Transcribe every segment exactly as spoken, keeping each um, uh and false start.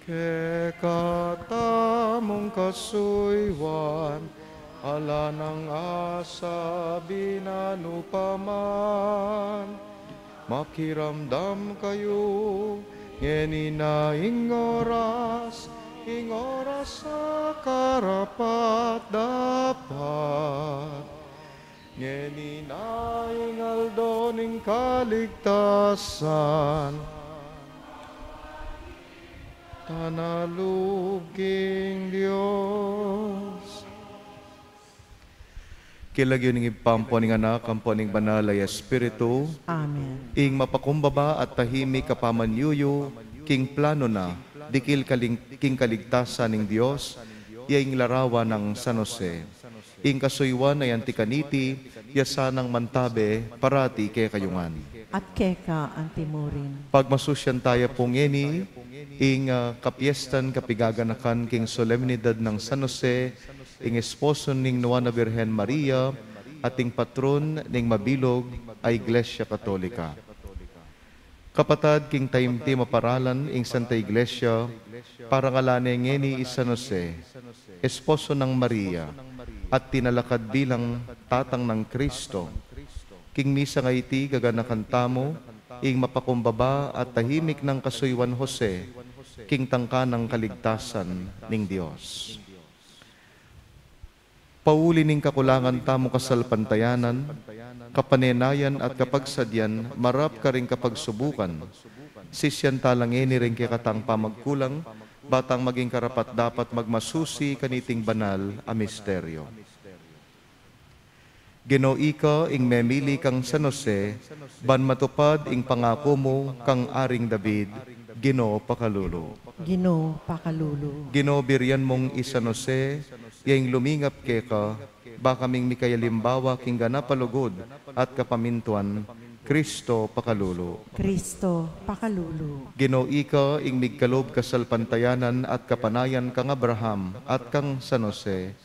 Kekatamung kasuyuan, ala nang asabi na nupaman, makiramdam kayu, ngeni na ing oras, ing oras a karapat-dapat. Ngeni na ing aldo ning kaligtasan. Tanalub king Dios. King lagyu ning Ibpa, ampo ning Anak, ampo ning Banal a Espiritu. Amen. Ing mapakumbaba at tahimik a pamanyuyu king planu na dikil kaling-, king kaligtasan ning Dios, ya ing larawan nang San Jose. Ing kasuyuan a anti kaniti, ya sanang mantabe parati kekayu ngan. At keka antimurin. Pagmasusyan taya pu ngeni ing, ah, kapiestan kapigaganakan king solemnidad nang San Jose, ing esposo ning Nuan a Birhen Maria, at ing patron ning mabilug a Iglesia Katolika. Kapatad, king taimtim a paralan ing Santa Iglesia, parangalan ne ngeni i San Jose, esposo nang Maria, at tinalakad bilang tatang nang Kristo. King misa ngeni, gaganakan tamu ing mapakumbaba at tahimik nang kasuyuan Jose king tangka nang kaligtasan ning Dios. Pauli ning kakulangan tamung kasalpantayanan, kapanenayan at kapagsadyan marap karing kapagsubukan, sisian tala ngeni ring kekatang pamagkulang, ba tang maging karapat-dapat magmasusi kaniting banal a misteryo. Ginu, ika ing memili kang San Jose, ban matupad ing pangaku mu kang Aring David, Ginu, pakalulu. Ginu, pakalulu. Ginu, birian mung i San Jose, ya ing lumingap keka, ba kaming mikayalimbawa king ganap a lugud at kapamintuan, Kristo, pakalulu. Kristo, pakalulu. Ginu, ika ing migkalub kasalpantayanan at kapanayan kang Abraham at kang San Jose,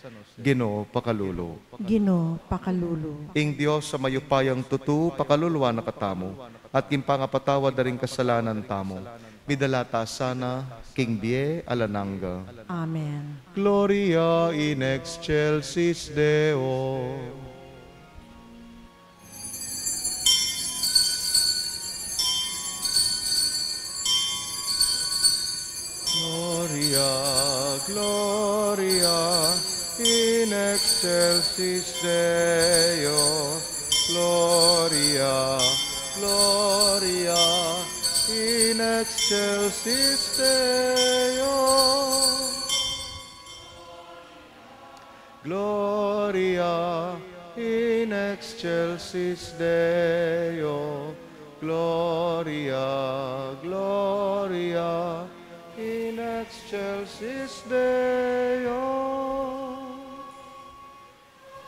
Ginu, pakalulu. Ginu, pakalulu. Ing Dios a mayupayang tutu, pakaluluan na katamu, at king pangapatawad da ring kasalanan tamu, midala ta sana king bie alang angga. Amen. Gloria in excelsis Deo. Gloria, Gloria in excelsis Deo. Gloria, Gloria in excelsis Deo. Gloria in excelsis Deo. Gloria, Gloria in excelsis Deo.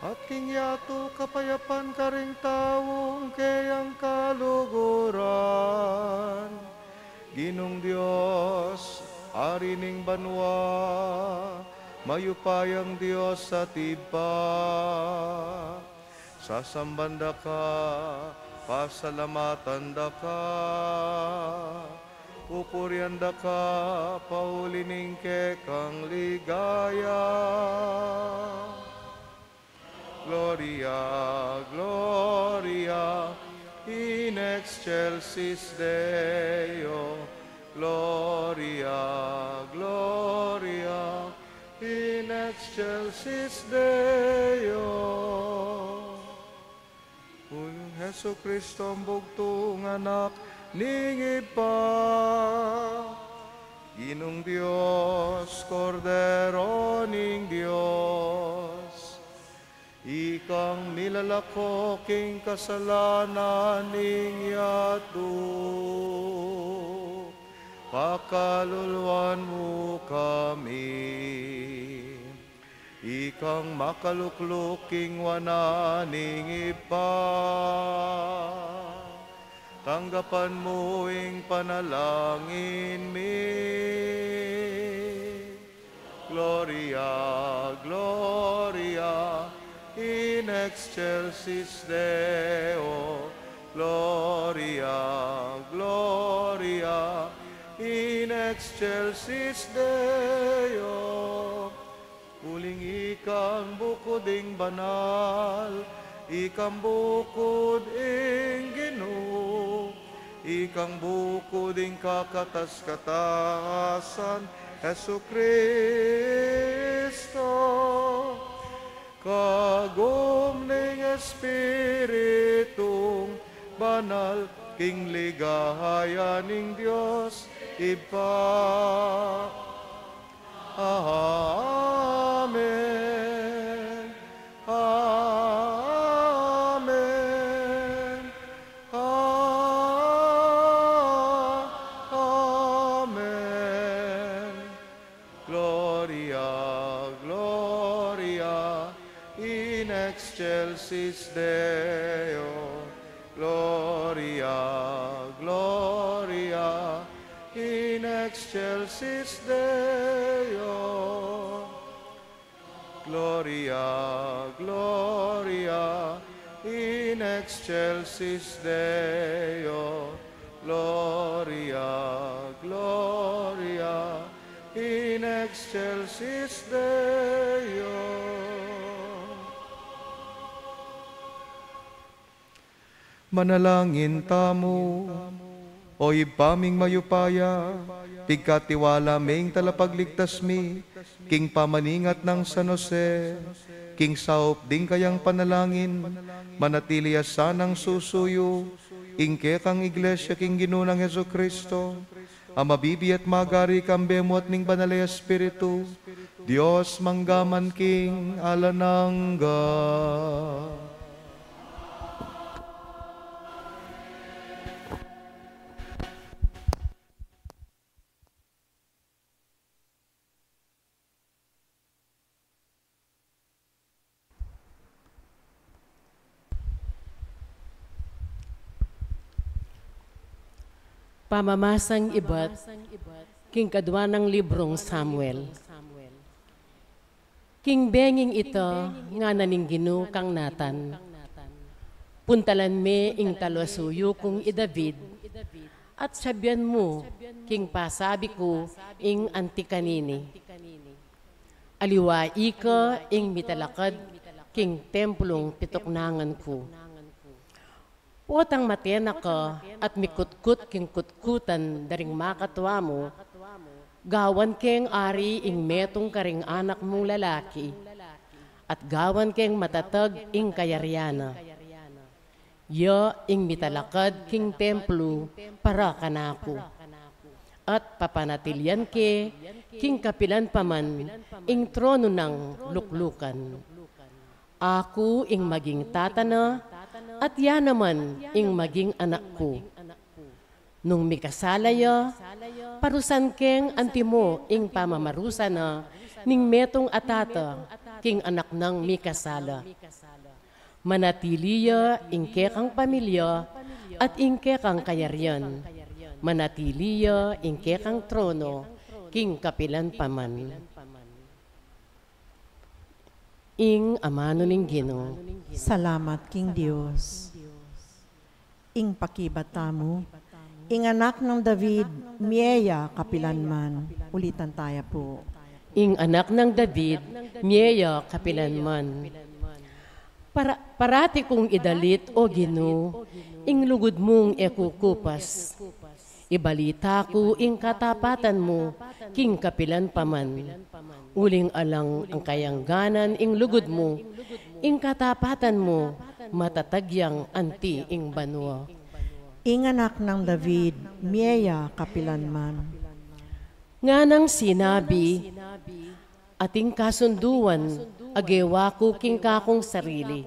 At king yatu kapayapan karing taung keyang kaluguran. Ginung Dios, Ari ning banua, mayupayang Dios at Ibpa, sasamban da ka, pasalamatan da ka, pupurian da ka, pauli ning kekang ligaya. Gloria, Gloria in excelsis Deo. Gloria, Gloria in excelsis Deo. Ing Jesucristo, bugtung Anak ning Ibpa, Ginung Dios, Kordero ning Dios, ikang milalako king kasalanan ning yatu, pakaluluan mu kami. Ikang makalukluk king wanan ning Ibpa, tanggapan mu ing panalangin mi. Gloria, Gloria in excelsis Deo. Gloria, Gloria in Excelsis Deo. Uling ikang bukud ing banal, ikang bukud ing Ginu, ikang bukud ing kakatas-katasan, Jesucristo. Kagum ning Espiritung Banal, king ligaya ning Dios Ibpa. Amen. Amen. A-, amen. Gloria, Gloria in excelsis Deo. Gloria, Gloria in excelsis Deo. Gloria, Gloria in excelsis Deo. Gloria, Gloria in excelsis Deo. Manalangin tamu. O Ibpa ming mayupaya, pigkatiwala me ing talapagligtas mi king pamaningat nang San Jose, king saup ding kayang panalangin, manatili ya sanang susuyu ing kekang Iglesia king Ginu nang Jesucristo, a mabibie at magari kambe mu at ning Banal a Espiritu, Dios mangga man king alang angga. Pamamasang ibat king kadwa nang librung Samuel. King benging ita, ngana ning Ginu kang Natan, puntalan me ing talasuyu kung i David, at sabian mu king pasabi ku ing anti kanini. Aliwa ika ing mitalakad king templung pituknangan ku. Potang matena ka at mikutkut king kutkutan da ring makatua mu, gawan keng ari ing metung karing anak mung lalaki, at gawan keng matatag ing kayarian na. Ya ing mitalakad king templu para kanaku, at papanatilian ke king kapilan pa man ing tronu nang luklukan. Aku ing maging tata na, at ya naman ing maging anak ku. Nung mikasala ya, parusan keng antimo ing pamamarusa na ning metung a tata king anak nang mikasala. Manatili ya ing kekang pamilya at ing kekang kayarian. Manatili ya ing kekang trono king kapilan pa man. Ing amanu ning Ginu. Salamat king Dios. Ing pakibat tamu, ing anak nang David, mie ya kapilan man. Ulitan taya pu. Ing anak nang David, mie ya kapilan man. Para-, parati kung idalit, O Ginu, ing lugud mung e kukupas. Ibalita ku ing katapatan mu king kapilan pa man. Uling alang angga kayang ganan ing lugud mu, ing katapatan mu matatag yang anti ing banua. Ing anak nang David, mie ya kapilan man. Nganang sinabi, ating kasunduan a gewa ku king kakung sarili.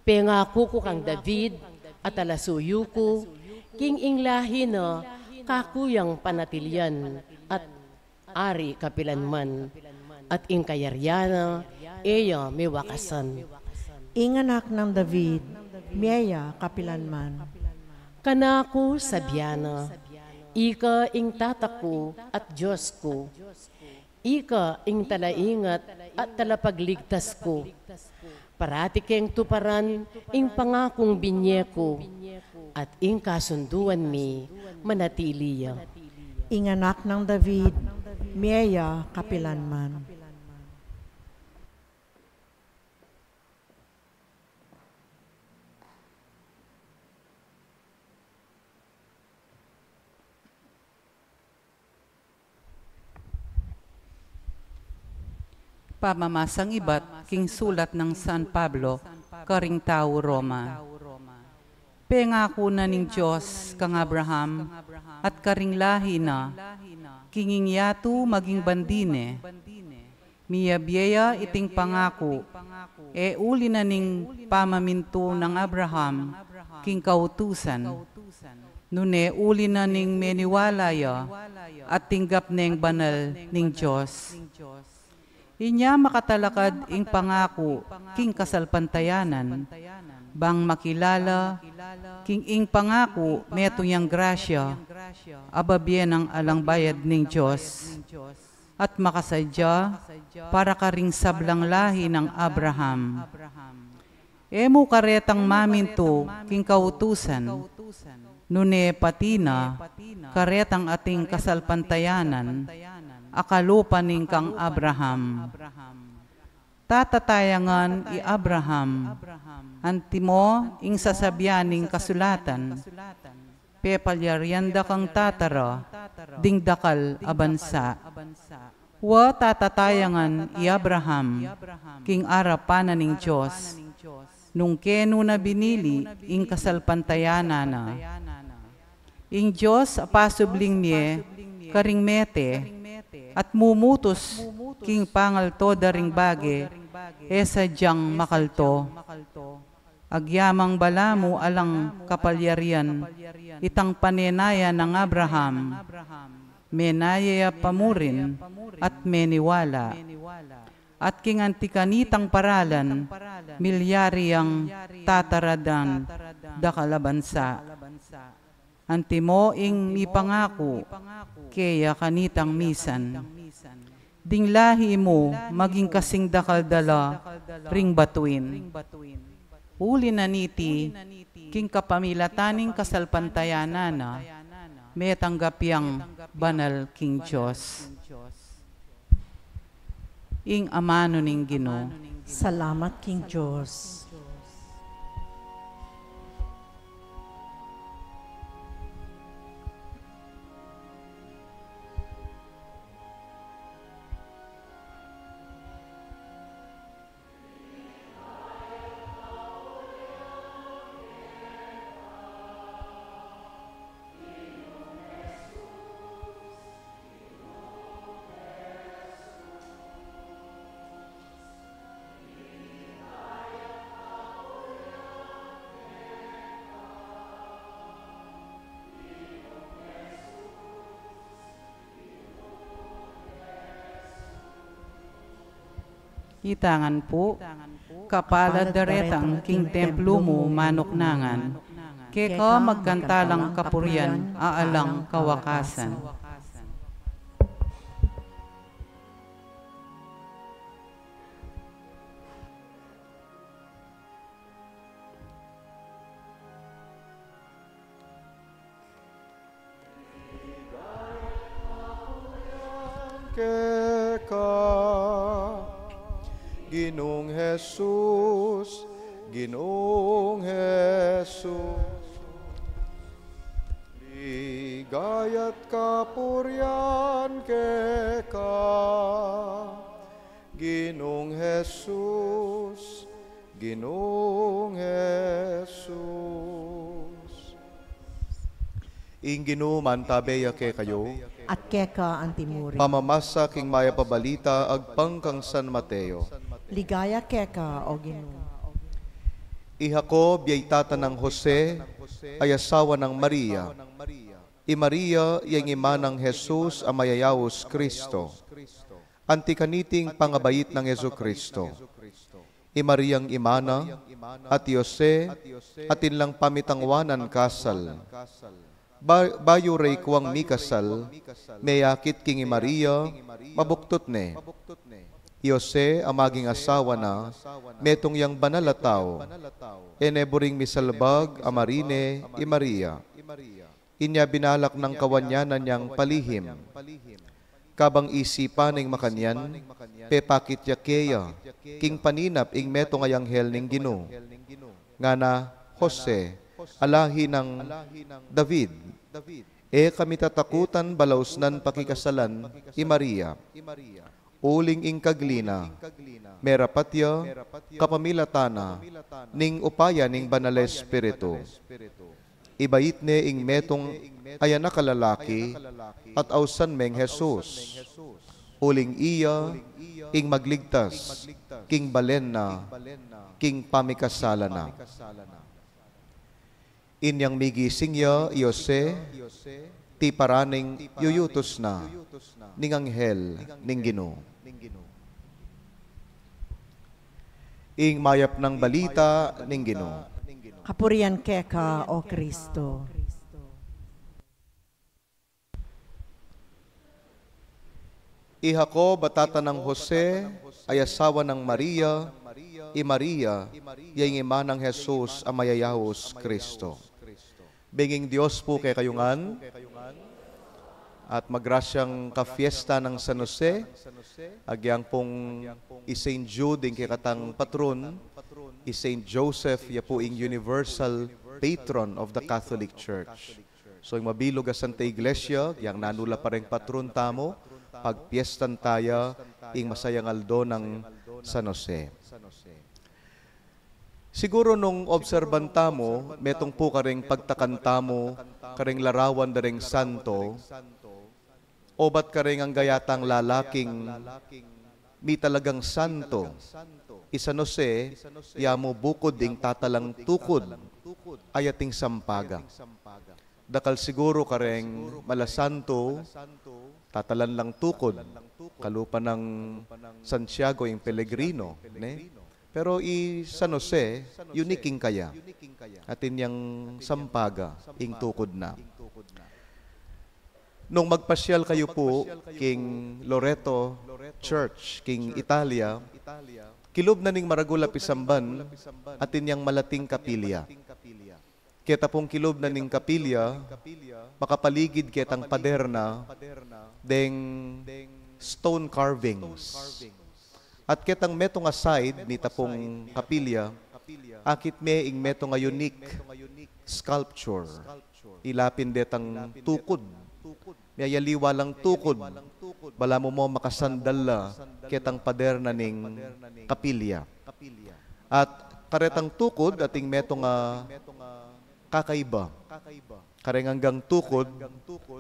Pengaku ku kang David a talasuyu ku, king ing lahi na kaku yang panatilian at ari kapilan man, at ing kayarian na e ya miwakasan. Ing anak nang David, mie ya kapilan man. Kanaku sabian na, ika ing tata ku at Dios ku. Ika ing talaingat at talapagligtas ku. Parati keng tuparan ing pangakung binie ku, at ing kasunduan mi manatili ya. Ing anak nang David, mie ya kapilan man. Pamamasang ibat king sulat nang San Pablo karing tau Roma. Pengaku na ning Dios kang Abraham at karing lahi na, king ing yatu maging bandi ne. Miyabie ya iting pangaku, e uli na ning pamamintu nang Abraham king kautusan, nune uli na ning meniwala ya at tinggap neng banal ning Dios. Inya makatalakad ing pangaku king kasalpantayanan, bang makilala king ing pangaku metung yang grasya a babie nang alang bayad ning Dios, at makasadya para karing sablang lahi nang Abraham. E mu karetang mamintu king kautusan, nune pati na karetang ating kasalpantayanan a kalupa ning kang Abraham. Tatatayangan i Abraham, antimo ing sasabian ning kasulatan, pepalyarian da kang tatara ding dakal a bansa. Wa tatatayangan i Abraham king arapan na ning Dios, nung kenu na binili ing kasalpantayanan na. Ing Dios a pasubling mie karing mete at mumutus king pangalto da ring bage e sadyang makalto. Agyamang balamu alang kapalyarian itang panenaya nang Abraham, menaya ya pa mu rin at meniwala. At king anti kanitang paralan, milyari yang tataradan dakal a bansa. Antimo ing mipangaku keya kanitang misan, ding lahi mu maging kasing dakal da la ring batuin. Uli na niti, king kapamilatan ning kasalpantayanan na, metanggap yang banal king Dios. Ing amanu ning Ginu. Salamat king Dios. Itangan pu, kapalad da retang king templu mu manuknangan, keka magkantalang kapurian a alang kawakasan. Keka, Ginung Jesus, Ginung Jesus. Ligaya't kapurian keka, Ginung Jesus, Ginung Jesus. Ing Ginu mantabe ya kekayu. At keka antimurin. Pamamasa king Mayap a Balita agpang kang San Mateo. Ligaya keka, o Ginu. I Jacob ya i tata nang Jose, a asawa nang Maria. I Maria ya ing ima nang Jesus a mayayaus Cristo. Anti kaniting pangabait nang Jesucristo. I Mariang ima na, at i Jose, atin lang pamitangwanan kasal. Ba-, bayu reng kuwang mikasal, meyakit king i Maria, mabuktut ne. I Jose a maging asawa na, metung yang banal a tau. E ne buring misalbag a marine i Maria. Inya binalak nang kawanyanan yang palihim. Kabang isipan ing makanyan, pepakit ya keya king paninap ing metung a anghel ning Ginu. Ngana, Jose, a lahi nang David, e ka mitatakutan balausnan pakikasalan i Maria. Uling ing kagli na, merapat ya kapamilatan na ning upaya ning Banal a Espiritu. Ibait ne ing metung a anak a lalaki at ausan meng Jesus. Uling iya ing magligtas king balen na king pamikasala na. Inyang migising ya i Jose, tiparan ning yuyutus na ning anghel ning Ginu. Ing mayap nang balita ning Ginu. Kapurian keka, O Kristo. I Jacob a tata nang Jose, a asawa nang Maria, i Maria, ya ing ima nang Jesus a mayayaus Kristo. Benging Dios pu kekayu ngan, at magrasyang kapiesta nang San Jose, agyang pung i Saint Jude ing kekatang patron, i Saint Joseph ya pu ing universal patron of the Catholic Church. So, ing mabilug a Santa Iglesia, yang nanu la pa reng patron tamu, pagpiestan taya ing masayang aldo nang San Jose. Siguru nung obserban tamu, metung pu kareng pagtakan tamu kareng larawan da reng santo, obat kareng angga yatang lalaking mitalagang santo, i San Jose, ya mu bukud ding tatalang tukud, a ating sampaga. Dakal siguru kareng malasanto, tatalan lang tukud, kalupa nang Santiago ing Pelegrino, ne? Pero i San Jose, unique ing kaya. Atin yang sampaga, ing tukud na. Nung magpasyal kayu pu king Loreto Church, king Italia, kilub na ning maragul a pisamban, atin yang malating kapilya. Keta pung kilub na ning kapilya, makapaligid ketang pader na deng stone carvings. At ketang metung a side nita pung kapilya, akit me ing metung a unique sculpture. Ila pin detang tukud. Miyayaliwa lang tukud. Balamu mu makasandal la ketang pader na ning kapilya. At karetang tukud ating metung a kakaiba. Kareng anggang tukud,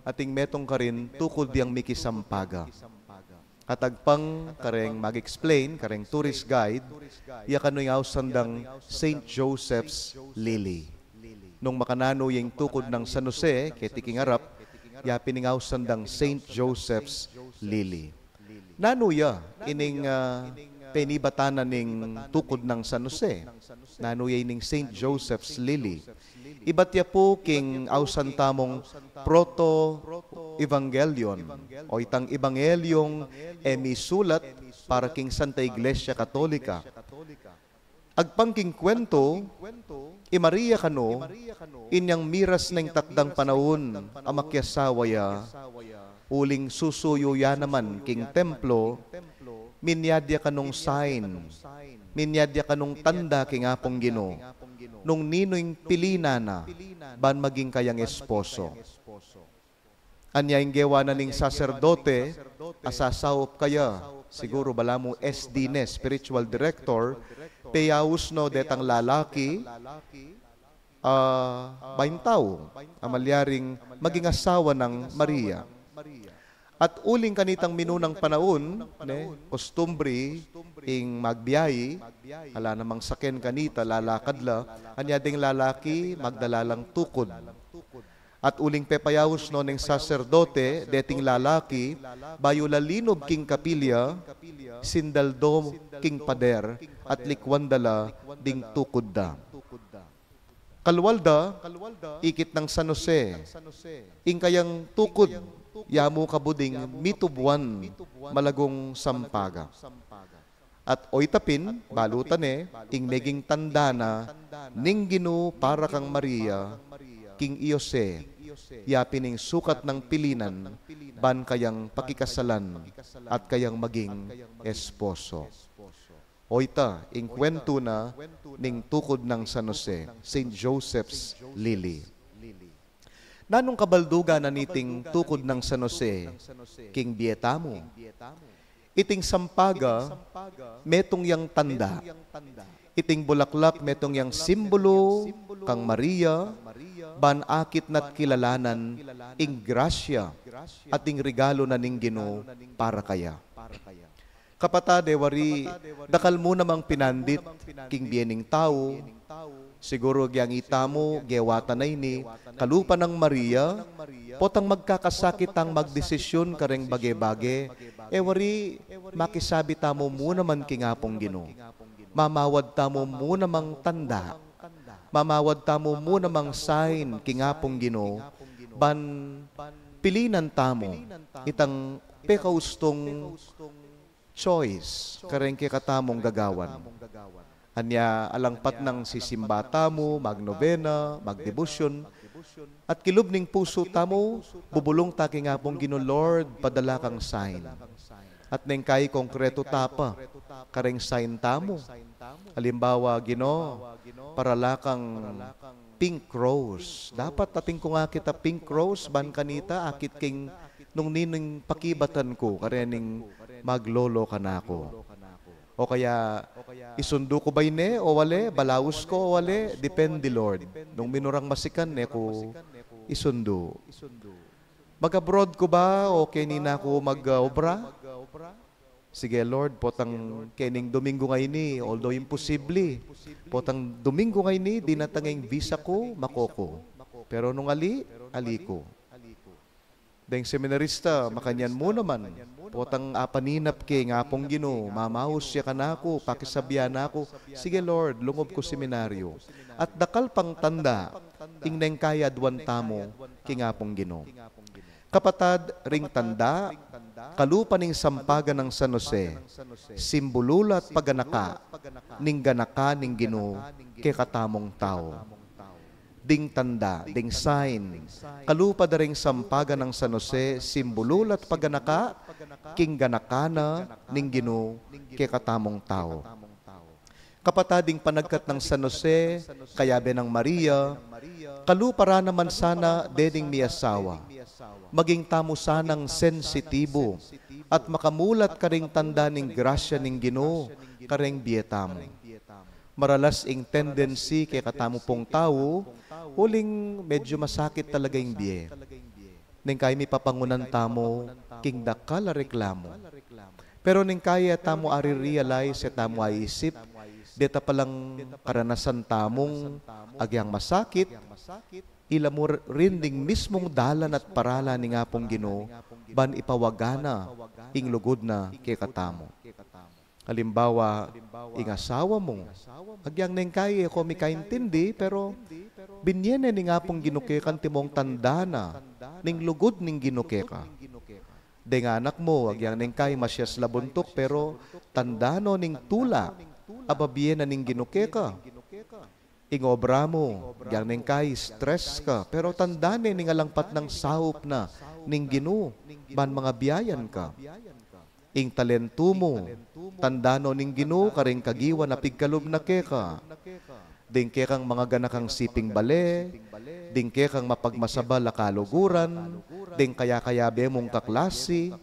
ating metung karin tukud yang mikisampaga. At agpang kareng mag-explain, kareng tourist guide, ya kanu ing ausan dang Saint Joseph's Lily. Nung makananu ya ing tukud nang San Jose keti king arap, ya pin ing ausan dang Saint Joseph's Lily. Nanu ya ining, ah, penibatan na ning tukud nang San Jose? Nanu ya ining Saint Joseph's Lily? Ibat ya pu king ausan tamung proto-evangelion, o itang ebangelyong e misulat para king Santa Iglesia Katolika. Agpang king kwentu, i Maria kanu, inyang miras na ing takdang panaun a makiasawa ya, uling susuyu ya naman king templo, minyad ya kanung sign, minyad ya kanung tanda king Apung Ginu, nung ninu ing pili na na ban maging kayang esposo. Anya ing gewa na ning saserdote a sasaup kaya, siguru balamu S D ne, spiritual director, peyaus no detang lalaki, ah, baintau, a malyaring maging asawa nang Maria. At uling kanitang minunang panaun, ne, kostumbre, ing magbiayi, ala namang saken kanita, lalakad la, anya ding lalaki, magdala lang tukud. At uling pepayaus no ning saserdote deting lalaki, bayu la linub king kapilya, sindal do king pader, at likwan da la ding tukud da. Kalual da, ikit nang San Jose, ing kayang tukud, ya mu kabud ing mitubuan malagung sampaga. At oyta pin, balu ta ne, ing meging tanda na ning Ginu para kang Maria, king i Jose, ya pin ing sukat nang pilinan ban kayang pakikasalan at kayang maging esposo. O ita ing kwentu na ning tukud nang San Jose, Saint Joseph's Lily. Nanung kabaldugan na niting tukud nang San Jose king bie tamu? Iting sampaga, metung yang tanda. Iting bulaklak, metung yang simbulu kang Maria, ban akit na't kilalanan ing grasya at ing regalu na ning Ginu para kaya. Kapatad, e wari, dakal mu namang pinandit king bie ning tau. Siguru agyang itamu, gewa ta na ini, kalupa nang Maria, potang magkakasakit tang magdesisyun kareng bage-bage, e wari, makisabi tamu mu naman king Apung Ginu. Mamawad tamu mu namang tanda. Mamawad tamu mu namang sign king Apung Ginu, ban pilinan tamu itang pekaustung choice kareng kekatamung gagawan. Anya, alangpat nang sisimba tamu, magnobena, magdebosyun, at kilub ning pusu tamu, bubulung ta king Apung Ginu, Lord, padala kang sign. At neng kai konkretu ta pa kareng sign tamu. Alimbawa, Ginu, parala kang pink rose. Dapat atin kung akit a pink rose ban kanita, akit king nung ninung pakibatan ku karening maglolo kanaku. O kaya, isundu ku ba ini o wale, balaus ku o wale, depende, Lord. Nung minurang masikan, e ku isundu. Mag-abroad ku ba o keni na ku mag-obra? Sige, Lord, potang kening Domingo ngeni, although imposible, potang Domingo ngeni, dinatang ing visa ku, mako ku. Pero nung ali, ali ku. Deng seminarista, makanyan mu naman. Potang apaninap ke ing Apung Ginu, mamaus ya kanaku, pakisabyan na ku. Sige, Lord, lungub ku seminaryo. At dakal pang tanda ing neng kai aduan tamu king Apung Ginu. Kapatad, ring tanda, kalupa ning sampaga nang San Jose, simbulu la't paganaka ning ganaka ning Ginu kekatamung tau. Ding tanda, ding sign, kalupa da ring sampaga nang San Jose, simbulu la't paganaka king ganaka na ning Ginu kekatamung tau. Kapatad, ding panagkat nang San Jose, kayabe nang Maria, kalupa ra naman sana dening miasawa. Maging tamu sanang sensitibo at makamulat karing tanda ning grasya ning Ginu kareng bie tamu. Maralas ing tendency kekatamu pung tau, uling medyo masakit talaga ing bie. Neng kai mipapangunan tamu king dakal a reklamu. Pero neng kai e tamu ari-realize, e tamu aisip, deta palang karanasan tamung agyang masakit, ila mu rin ding mismung dalan at paralan ning Apung Ginu ban ipawaga na ing lugud na kekatamu. Alimbawa, ing asawa mu, agyang neng kai e ko mikaintindi, pero binye ne ning Apung Ginu keka antimong tanda na ning lugud ning Ginu keka. Deng anak mu, agyang neng kai masias la buntuk, pero tanda no ning tula a babie na ning Ginu keka. Ing obra mu, agyang neng kai stress ka, pero tanda ne ning alangpat nang saup na ning Ginu ban mangabiayan ka. Ing talentu mu, tanda no ning Ginu karing kagiwan a pigkalub na keka. Ding kekang mangaganakang siping bale, ding kekang mapagmasabal a kaluguran, ding kayakayabe mung kaklasi,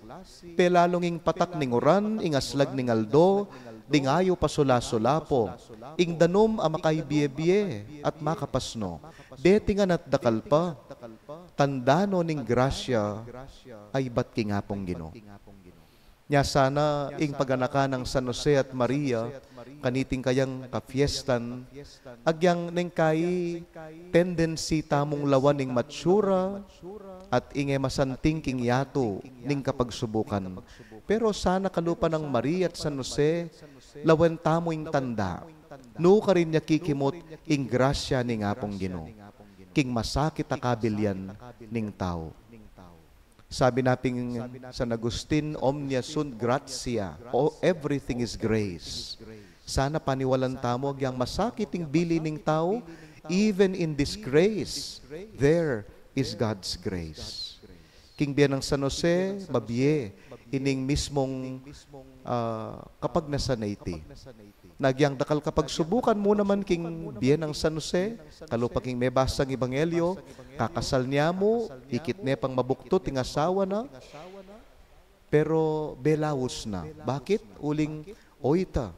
pelalung ing patak ning uran, ing aslag ning aldo, ding ayup a sula-sulapo, ing danum a makaibie-bie at makapasno, deti ngan at dakal pa, tanda no ning grasya a ibat king Apung Ginu. Nya sana ing paganaka nang San Jose at Maria, kaniting kayang kafiestan, agyang neng kai tendency tamung lawan ing matsura at ing e masanting king yatu ning kapagsubukan. Pero sana kalupa nang Maria at San Jose, lawen tamu ing tanda nu karin ya kikimut ing grasya ning Apung Ginu king masakit a kabilian ning tau. Sabi na pin San Agustin, "Omnia sunt gratia," o, everything is grace. Sana paniwalan tamu, agyang masakit ing bili ning tau, even in disgrace, there is God's grace. King bie nang San Jose, mabie ining mismung, ah, kapagnasan a iti. Agyang dakal kapagsubukan mu naman king bie nang San Jose, kalupa king mebasang ebanghelyo, kakasal ne mu, ikit ne pang mabuktut ing asawa na, pero belaus na. Bakit? Uling oyta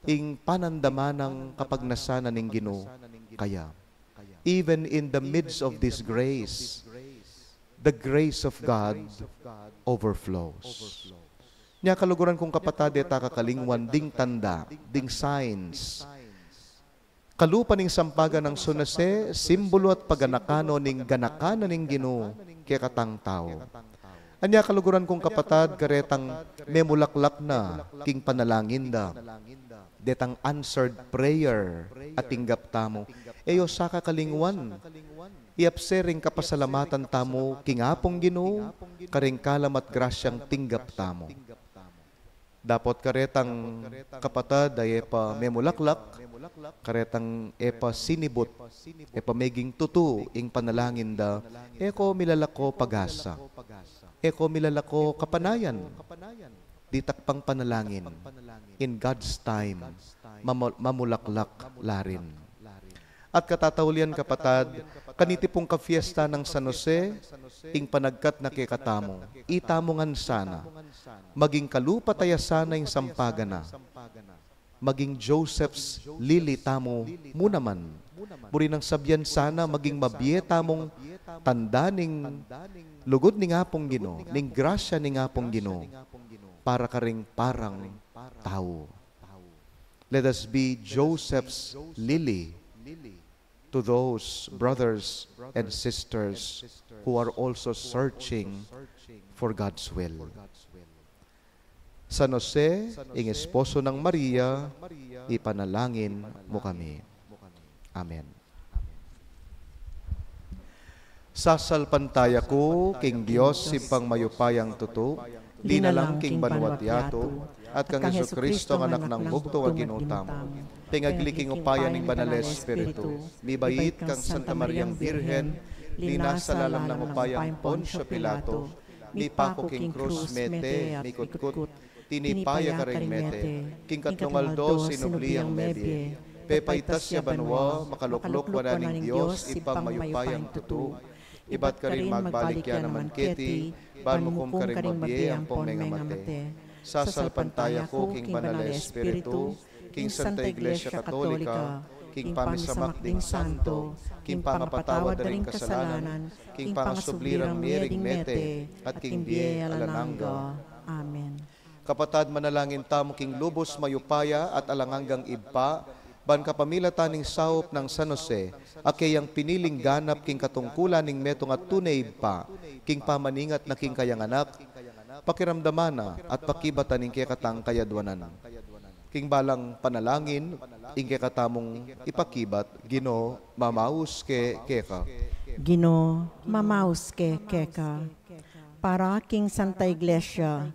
ing panandaman nang kapagnasan ning Ginu kaya. Even in the midst of disgrace, the grace of God overflows. Nya kaluguran kung kapatad, e ta kakalingwan ding tanda, ding signs. Kalupa ning sampagan nang San Jose, simbulu at paganaka no ning ganaka na ning Ginu kekatang tau. Anya kaluguran kung kapatad, karetang memulaklak na king panalangin da, detang answered prayer a tinggap tamu, e yo sa kakalingwan iyapsering kapasalamatan tamu king Apung Ginu kareng kalam at grasyang tinggap tamu. Dapot karetang kapatad a e pa memulaklak, karetang e pa sinibut, e pa meging tutu ing panalangin da, e ko milalako pag-asa, e ko milalako kapanayan. Ditak pang panalangin, in God's time, mamu-, mamulaklak la rin. At katataulian, kapatad, kaniti pung kafiesta nang San Jose, ing panagkat na kekatamu, itamu ngan sana, maging kalupa taya sana ing sampagan na, maging Joseph's lily tamu mu naman. Buri nang sabian sana, maging mabie tamung tanda ning lugud ning Apung Ginu, ning grasya ning Apung Ginu, para karing parang tau. Let us be Joseph's lily to those brothers and sisters who are also searching for God's will. San Jose, ing esposo nang Maria, ipanalangin mu kami. Amen. Sasalpantaya ku king Dios, Ibpang mayupayang tutu, linalang king banua't yatu, at kang Jesucristo, a Anak nang bugtung a Ginu tamu, pengagli king upaya ning Banal a Espiritu, mibait kang Santa Mariang Birhen, linasa lalam nang upayang Poncio Pilato, mipaku king krus, mete, mikutkut, tinipa ya karing mete, king katlung aldo sinubli yang mebie, pepaitas ya banua, makalukluk wanan ning Dios Ibpang mayupayang tutu, ibat karin magbalik ya naman keti, ban mukum karing mabie ampong mengamate. Sasalpantaya ku king Banal a Espiritu, king Santa Iglesia Katolika, king pamisamak ding santo, king pangapatawad da ring kasalanan, king pangasubli rang mie ring mete, at king bie alang angga. Amen. Kapatad, manalangin tamu king lubus mayupaya at alang anggang Ibpa, ban kapamilatan ning saup nang San Jose, a keyang piniling ganap king katungkulan ning metung a tune Ibpa, king pamaningat na king kayang Anak, pakiramdaman na at pakibatan ing kekatang kayadwanan. King balang panalangin, ing kekatamung ipakibat, Ginu, mamaus ke keka. Ginu, mamaus ke keka. Para king Santa Iglesia,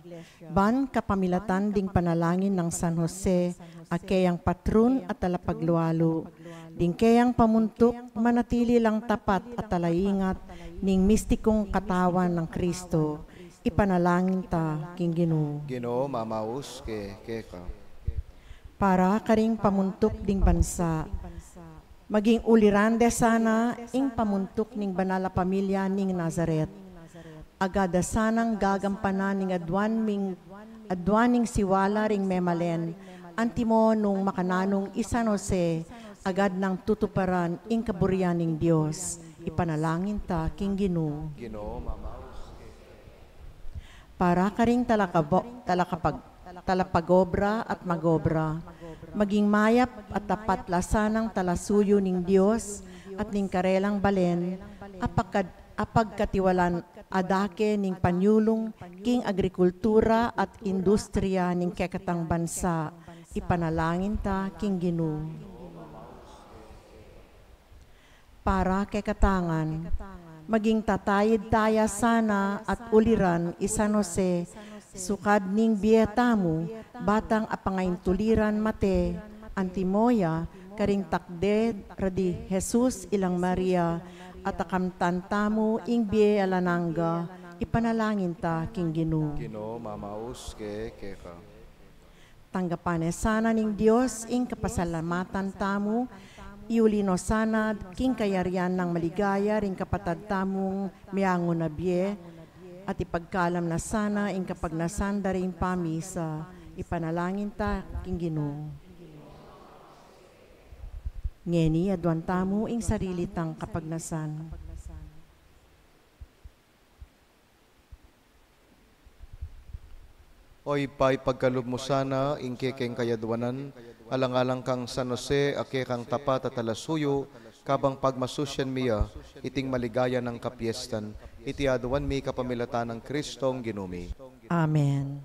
ban kapamilatan ding panalangin nang San Jose, a keyang patrun at talapaglualu, ding keyang pamuntuk manatili lang tapat at talaingat ning mistikung katawan nang Kristo, ipanalangin ta king Ginu. Ginu, mamaus ke keka. Para karing pamuntuk ding bansa, maging uliran de sana ing pamuntuk ning banal a pamilya ning Nazaret. Agad da sanang gagampanan ning aduan ming, aduan ning siwala ring memalen, antimo nung makananung i San Jose, agad nang tutuparan ing kaburian ning Dios. Ipanalangin ta king Ginu. Ginu, mamaus ke. Para karing talakabo-, talakapag-, talapagobra at magobra, maging mayap at tapat la sanang talasuyu ning Dios at ning karelang balen, apagkat-, apagkatiwalan adake ning panyulung king agrikultura at industriya ning kekatang bansa, ipanalangin ta king Ginu. Para kekatang ngan, maging tatayid taya sana at uliran i San Jose, sukad ning bie tamu, batang apangaintuliran mate, antimo ya karing takde ra di Jesus ilang Maria, at akamtan tamu ing bie alang angga, ipanalangin ta king Ginu. Ginu, mamaus ke keka. Tanggapan ne sana ning Dios ing kapasalamatan tamu, iuli no sana king kayarian nang maligaya ring kapatad tamung meangu na bie, at ipagkalam na sana ing kapagnasan da ring pamisa. Ipanalangin ta king Ginu. Ngeni, aduan tamu ing sarili tang kapagnasan. O Ibpa, ipagkalub mu sana ing kekeng kayaduanan, alang-alang kang San Jose, a kekang tapat at talasuyu, kabang pagmasusian mi ya iting maligaya nang kapiestan, iti aduan mi kapamilatan nang Kristong Ginu mi. Amen.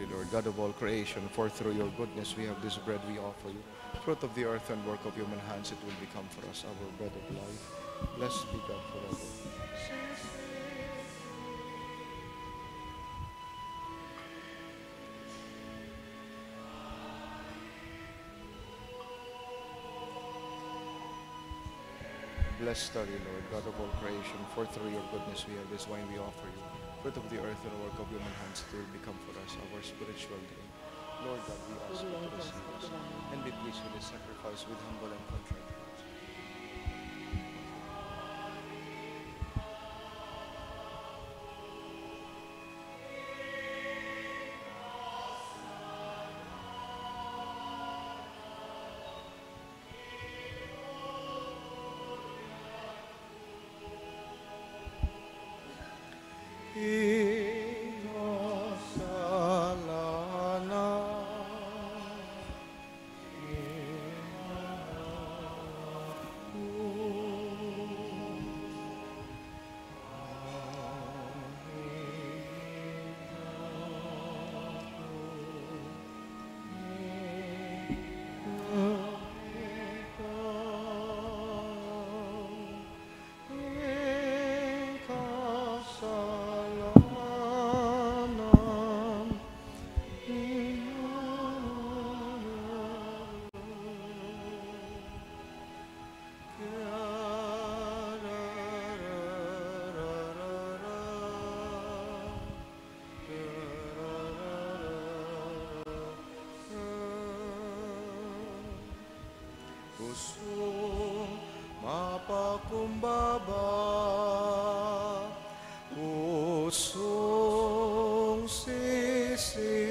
Lord God of all creation, for through your goodness we have this bread we offer you. Fruit of the earth and work of human hands, it will become for us our bread of life. Blessed be God forever. Blessed are you, Lord, God of all creation, for through your goodness we have this wine we offer you. Fruit of the earth and work of human hands, it will become for us our spiritual drink. Lord God, we ask you to receive us and be pleased with this sacrifice with humble and contrite hearts. Pusung mapakumbaba, pusung sisisi.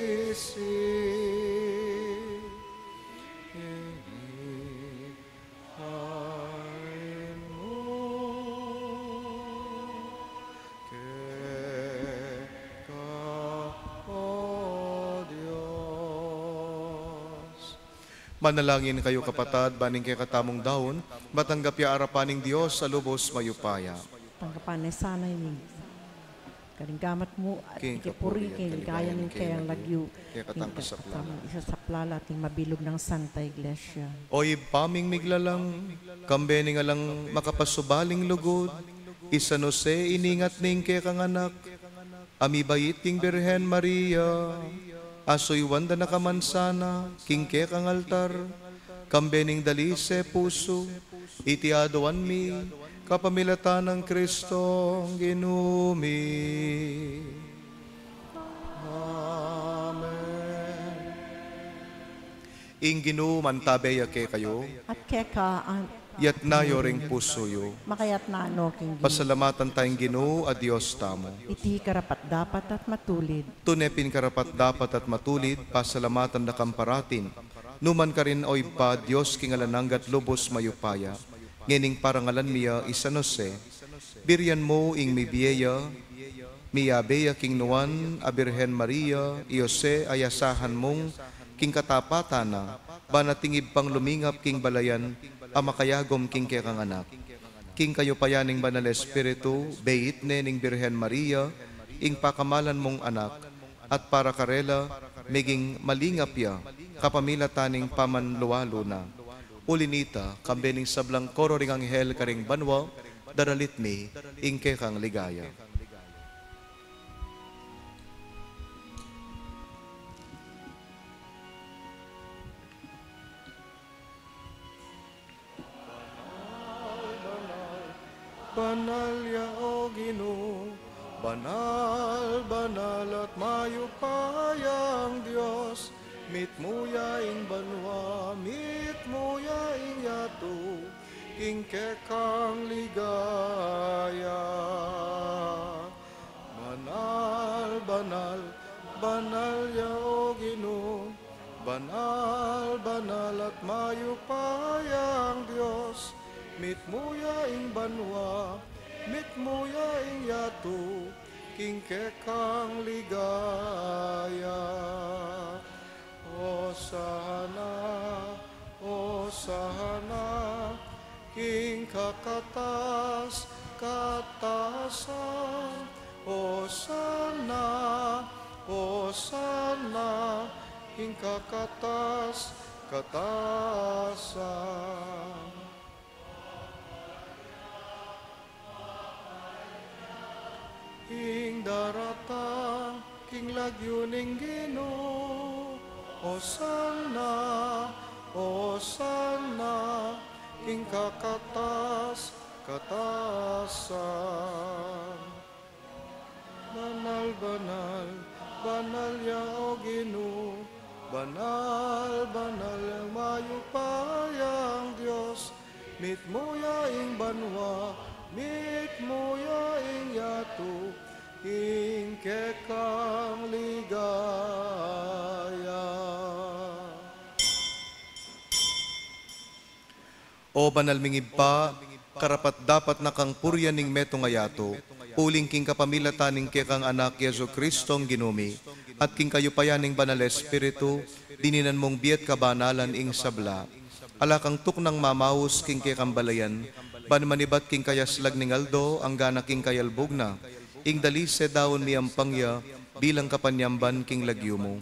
Ini hain mu keka, O Dios. Manalangin kayu, kapatad, ban ing kekatamung daun matanggap ya arapan ning Dios a lubos mayupaya. Tanggapan ne sana ini karing gamat mu at king ikapuri, kapuri at king ligaya ning kayang lagyu, kaya ning kekatang kasaplalan, isasaplala at ning mabilug nang Santa Iglesia. O Ibpa ming miglalang, kambe ning alang makapasubaling lugud, i San Jose iningat ning kekang anak a mibait, ing Birhen Maria, asuyuan da na ka man sana king kekang altar, kambe ning dalise pusu, iti aduan mi kapamilatan nang Kristong Ginu mi. Amen. Ing Ginu mantabe ya kekayu. At keka. Itas yu ring pusu yu. Makaitas no king Ginu. Pasalamatan taya ing Ginu a Dios tamu. Iti karapat-dapat at matulid. Tune pin karapat-dapat at matulid, pasalamatan da kang parati, nu man karin, O Ibpa, Dios king alang angga at lubos mayupaya. ngening parangalan mi ya i San Jose. Birian mu ing mibie ya, miyabe ya king nuan a Birhen Maria, i Jose a asahan mung king katapatan na, ban ating ibpang lumingap king balayan a makayagum king kekang anak. King kayupayan ning Banal Espiritu, beit ne ning Birhen Maria ing pakamalan mung anak, at para karela, meging malingap ya kapamilatan ning pamanlualu na. Uli nita, kambe ning sablang koro ring anghel karing banua, daralit mi ing kekang ligaya. Banal, banal, banal ya, O Ginu, banal, banal at mayupayang Dios, mitmu ya ing banua, mitmu ya ing yatu, king kekang ligaya. Banal, banal, banal ya, O Ginu, banal, banal at mayupayang Dios, mitmu ya ing banua, mitmu ya ing yatu, king kekang ligaya. Hosana, Hosana, king kakatas-katasan. Hosana, Hosana, king kakatas-katasan. Ing daratang king lagyu ning Ginu. Hosana, Hosana, king kakatas-katasan. Banal, banal, banal ya, O Ginu, banal, banal yang mayupayang Dios, mitmu ya ing banua, mitmu ya ing yatu, ing kekang ligaya. O banal ming Ibpa, karapat-dapat na kang purian ing metung a yatu, uling king kapamilatan ning kekang Anak Jesu-Cristong Ginu mi, at king kayupayan ning Banal Espiritu, dininan mung bie at kabanalan ing sabla. Ala kang tuknang mamaus king kekang balayan, ban manibat king kayaslag ning aldo, anggana king kayalbug na, ing dalise daun miyampang ya, bilang kapanyamban king lagyu mu.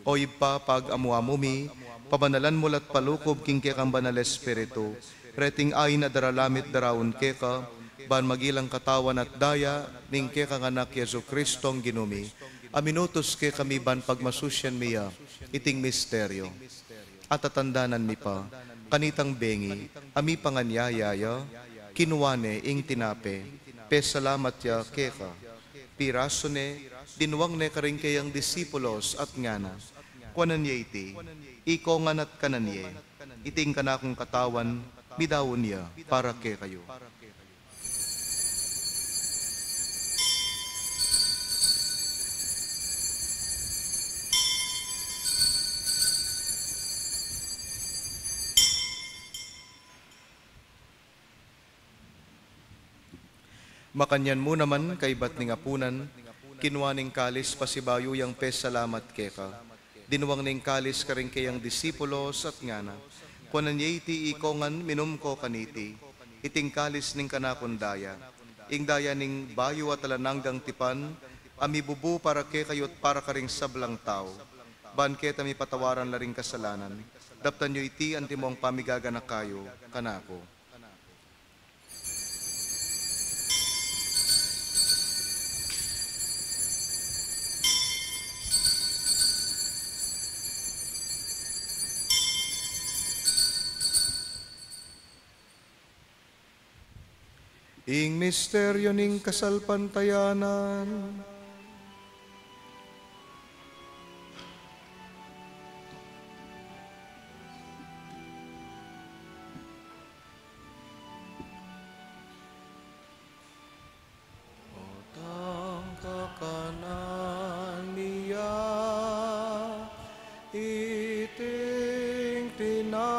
O Ibpa, pag-amu-amu mi, pabanalan mu la't palukuban king kekang Banal Espiritu reting ain a daralan mi't daraun keka, ban magilang katawan at daya ning kekang Anak Jesu-Cristong Ginu mi, a minutus kekami ban pagmasusyan mi ya iting misteryu. At tatandanan mi pa, kanitang bengi a mipanganyaya ya, kinua ne ing tinape, pesalamat ya keka, pirasu ne, dinwang ne karing keyang disipulos at ngana: Kuanan ye iti, ikongan at kanan ye, iti ing kanakung katawan, midaun ya para kekayu. Makanyan mu naman, kaibat ning apunan, kinua ne ing kalis pasibayu yang pesalamat keka. Dinwang ne ing kalis karing keyang disipulos at ngana: Kuanan ye iti ikongan, minum ko kaniti, iti ing kalis ning kanakung daya, ing daya ning bayu at alang anggang tipan, a mibubu para kekayu at para karing sablang tau, ban keta mipatawaran la ring kasalanan. Daptan yu iti antimong pamigaganaka yu kanaku. Ing misteryu ning kasalpantayanan. Otang kakanan mi ya iting tinape,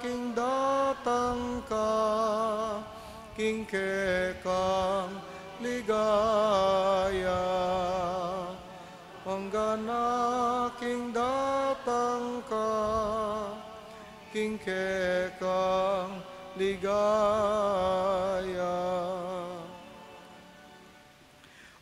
king datang ka, king kekang ligaya. Panggana king datang ka, king kekang ligaya.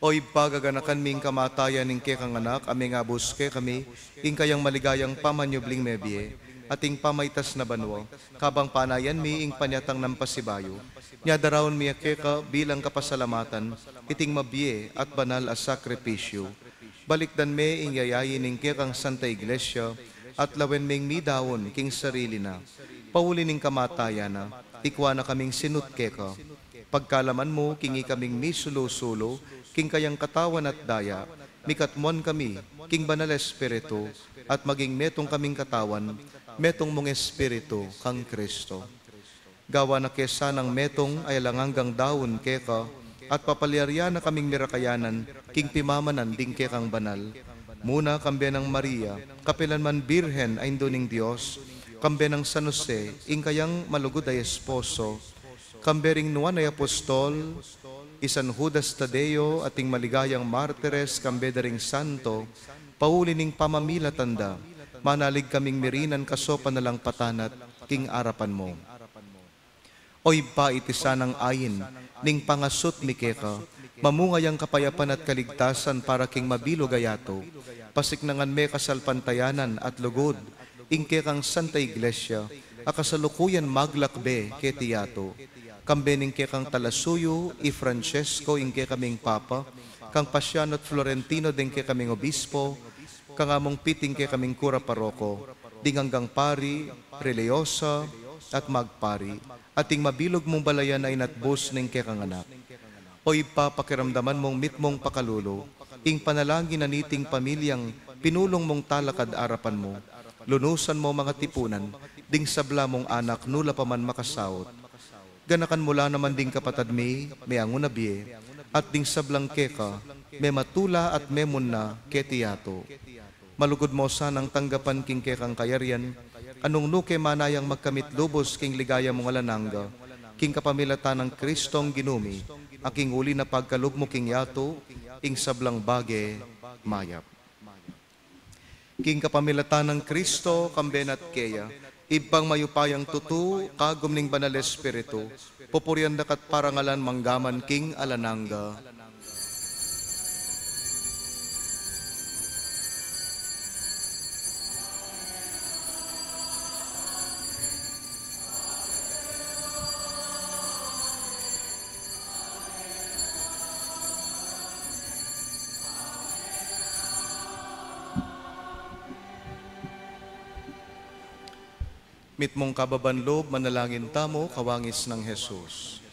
O Ibpa, gaganakan mi ing kamatayan ning kekang Anak, a mengabus kekami ing kayang maligayang pamanyubling mebie, at ing pamaitas na banua, kabang panayan mi ing panyatang nang pasibayu. Nya daraun mi ya keka bilang kapasalamatan iting mabie at banal a sakripisyu. Balikdan me ing yayain ning kekang Santa Iglesia, at lawen meng midaun king sarili na. Pauli ning kamatayan na, ikua na kaming sinut keka. Pagkalaman mu king ikaming misulu-sulu king kayang katawan at daya, mikatmuan kami king Banal Espiritu, at maging metung kaming katawan, metung mung Espiritu kang Kristo. Gawan na ke sanang metung a alang anggang daun keka, at papalyarian na kaming mirakayanan king pimamanan ding kekang banal. Muna kambe nang Maria, kapilan man Birhen a Indu ning Dios, kambe nang San Jose, ing kayang malugud a esposo, kambe ring nuan a apostol, i San Judas Tadeo, at ing maligayang martires, kambe da ring santo, pauli ning pamamilatan da, manalig kaming mirinan kasopan na lang patanat king arapan mu. O Ibpa, iti sanang ain ning pangasut mi keka, mamunga yang kapayapan at kaligtasan para king mabilug a yatu. Pasiknangan me kasalpantayanan at lugud ing kekang Santa Iglesia, a kasalukuyan maglakbe keti yatu. Kambe ning kekang talasuyu, i Francesco, ing kekaming Papa, kang Pasiano at Florentino, ding kekaming obispo, kang Among Pit, ing kekaming kura paroko, ding anggang pari, reliyosa, at magpari, at ing mabilug mung balayan a inatbus ning kekang Anak. O Ibpa, pakiramdaman mung mitmung pakalulu ing panalangin na niting pamilyang pinulung mung talakad arapan mu. Lunusan mu mangatipunan ding sabla mung anak nu la pa man makasaut. Ganakan mu la naman ding kapatad mi, meangu na bie, at ding sablang keka, mematula at memunna keti yatu. Malugud mu sanang tanggapan king kekang kayarian, a nung nu ke manayang magkamit lubus king ligaya mung alang angga, king kapamilatan nang Kristong Ginu mi, a king uli na pagkalub mu king yatu ing sablang bage mayap. King kapamilatan nang Kristo, kambe na at keya, Ibpang mayupayang tutu, kagum ning Banal Espiritu, pupurian da ka at parangalan manggaman king alang angga. Mitmung kababan lub, manalangin tamu, kawangis nang Jesus.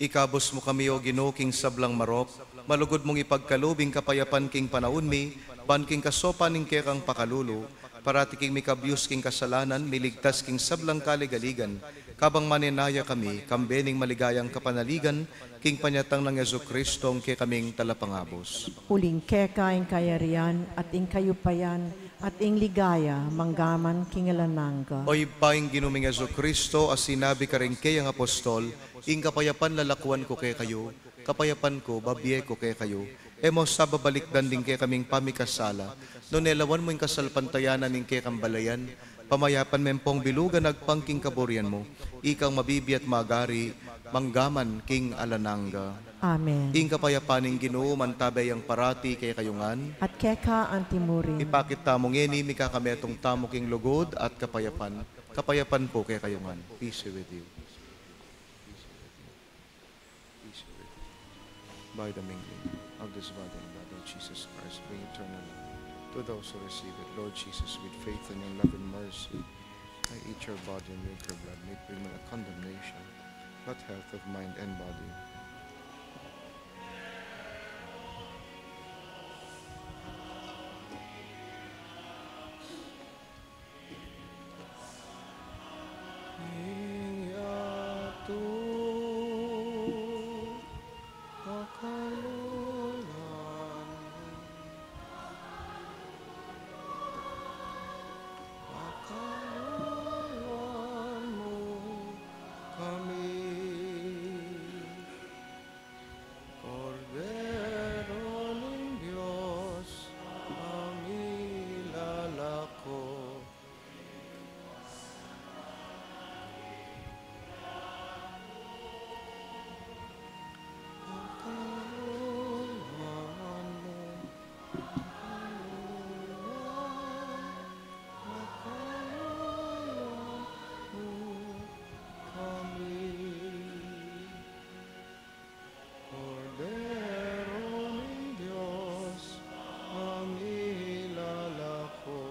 Ikabus mu kami, O Ginu, king sablang marok, malugud mung ipagkalub ing kapayapan king panaun mi, ban king kasopan ning kekang pakalulu, parati king mikabyus king kasalanan, miligtas king sablang kaligaligan, kabang manenaya kami, kambe ning maligayang kapanaligan, king panyatang nang Jesucristo, ing kekaming Talapangabus. Uling keka ing kayarian, at ing kayupayan, at ing ligaya, manggaman king alang angga. O Ibpa, ing Ginu ming Jesucristo, a sinabi karing keyang apostol, ing kapayapan lalakuan ku kekayu, kapayapan ku, babie ku kekayu. E mu sa babalikdan ding kekaming pamikasala, nune lawan mu ing kasalpantayanan ning kekang balayan, pamayapan me pong bilugan agpang king kaburian mu, ikang mabibie at magari, manggaman king alang angga. Amen. Ing kapayapan ning Ginu, mantabe yang parati kekayu ngan. At keka anti mu rin. Ipakit tamu ngeni, mikakametung tamu king lugud at kapayapan. Kapayapan pu kekayu ngan. Peace be with you. By the mingling of this body and blood of Jesus Christ, bring eternal life to those who receive it. Lord Jesus, with faith and in love and mercy, may eat your body and drink your blood, may it bring not condemnation, but health of mind and body. Ing yatu pakaluluan mu, pakaluluan mu kami. Kordero ning Dios, a milalako. Kordero ning Dios, a milalako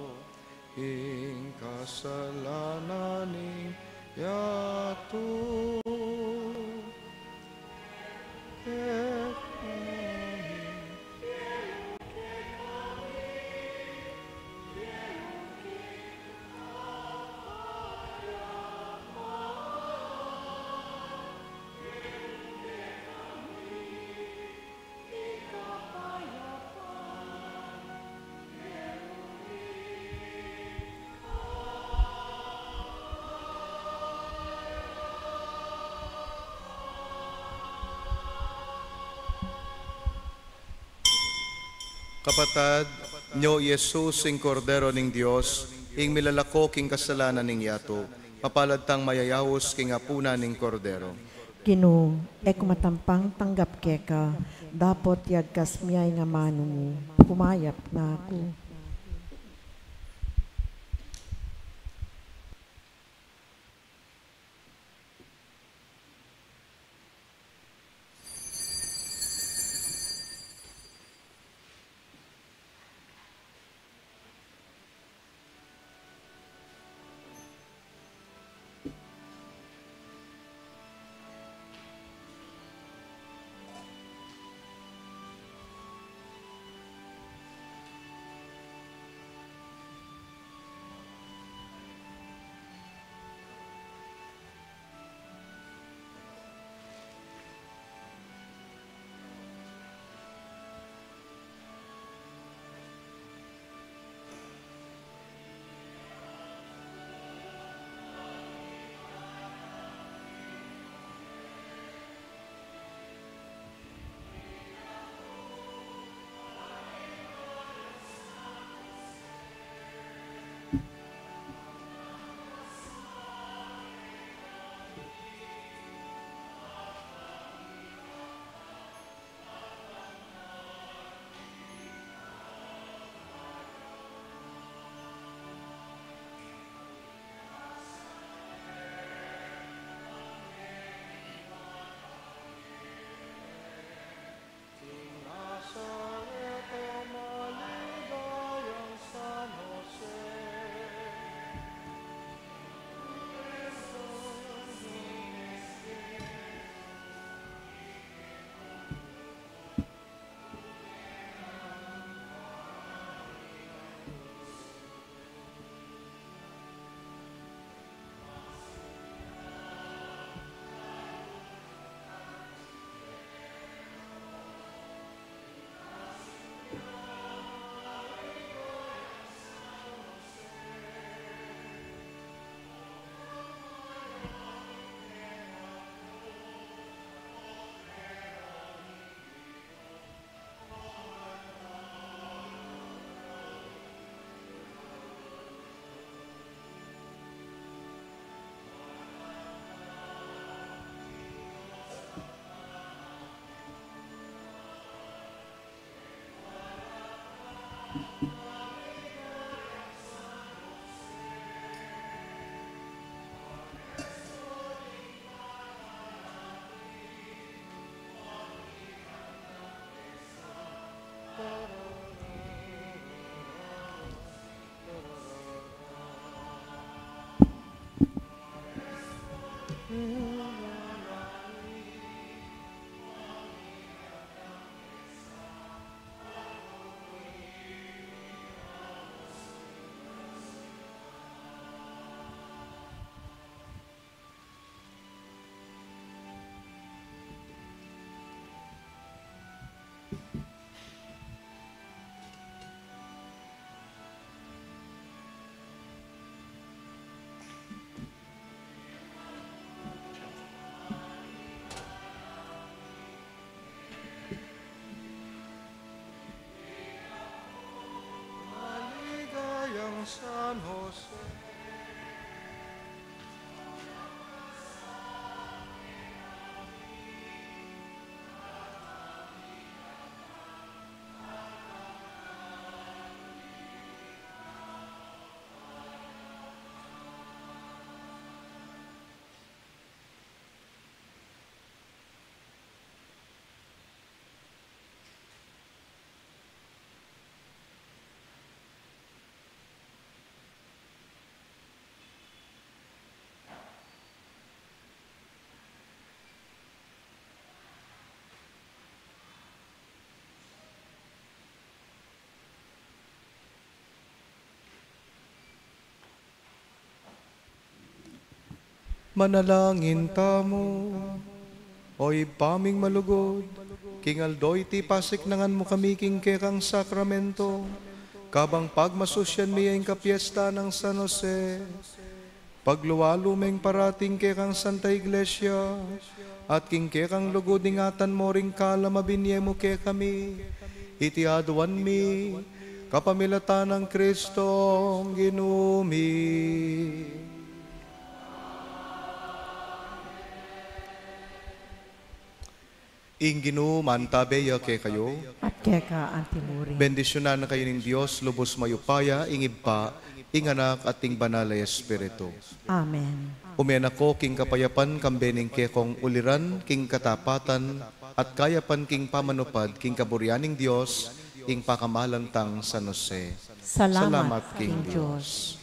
ing kasalanan ning yatu. Kapatad, nyo i Jesus, ing Kordero ning Dios, ing milalako king kasalanan ning yatu. Mapalad tang mayayaus king apunan ning Kordero. Ginu, e ku matampang tanggap keka, dapot yagkas mu ya ing amanu mu, kumayap na ku. Maligayang San Jose. Manalangin tamu. O Ibpa ming malugud, king aldo iti pasiknangan mu kami king kekang sakramento, kabang pagmasusyan mi ya ing kapiesta nang San Jose, paglualu meng parati ing kekang Santa Iglesia, at king kekang lugud ingatan mo ring kalam a binye mu kekami. Iti aduan mi kapamilatan nang Kristong Ginu mi. Ing Ginu mantabe ya kekayu. At keka antimurin. Bendisyunan na kayu ning Dios lubus mayupaya, ing Ibpa, ing Anak, at ing Banal a Espiritu. Amen. Ume na ko king kapayapan, kambe ning kekong uliran king katapatan at kayapan king pamanupad king kaburian ning Dios, ing pakamalan tang San Jose. Salamat king Dios.